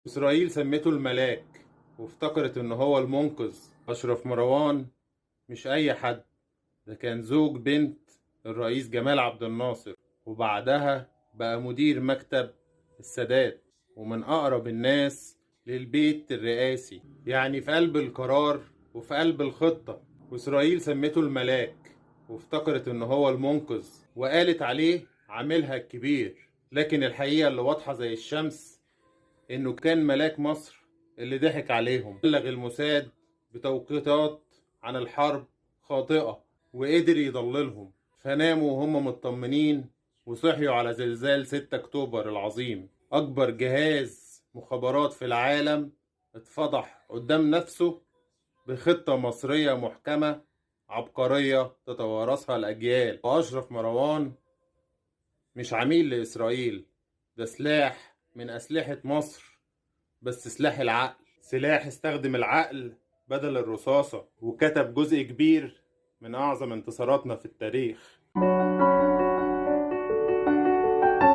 إسرائيل سمته الملاك وافتكرت إن هو المنقذ. أشرف مروان مش أي حد، ده كان زوج بنت الرئيس جمال عبد الناصر، وبعدها بقى مدير مكتب السادات ومن أقرب الناس للبيت الرئاسي، يعني في قلب القرار وفي قلب الخطة. وإسرائيل سمته الملاك وافتكرت إن هو المنقذ وقالت عليه عاملها الكبير، لكن الحقيقة اللي واضحة زي الشمس إنه كان ملاك مصر اللي ضحك عليهم. بلغ الموساد بتوقيتات عن الحرب خاطئة وقدر يضللهم، فناموا وهم مطمنين وصحيوا على زلزال 6 أكتوبر العظيم. أكبر جهاز مخابرات في العالم اتفضح قدام نفسه بخطة مصرية محكمة عبقرية تتوارثها الأجيال. وأشرف مروان مش عميل لإسرائيل، ده سلاح من أسلحة مصر، بس سلاح العقل، سلاح استخدم العقل بدل الرصاصة، وكتب جزء كبير من أعظم انتصاراتنا في التاريخ.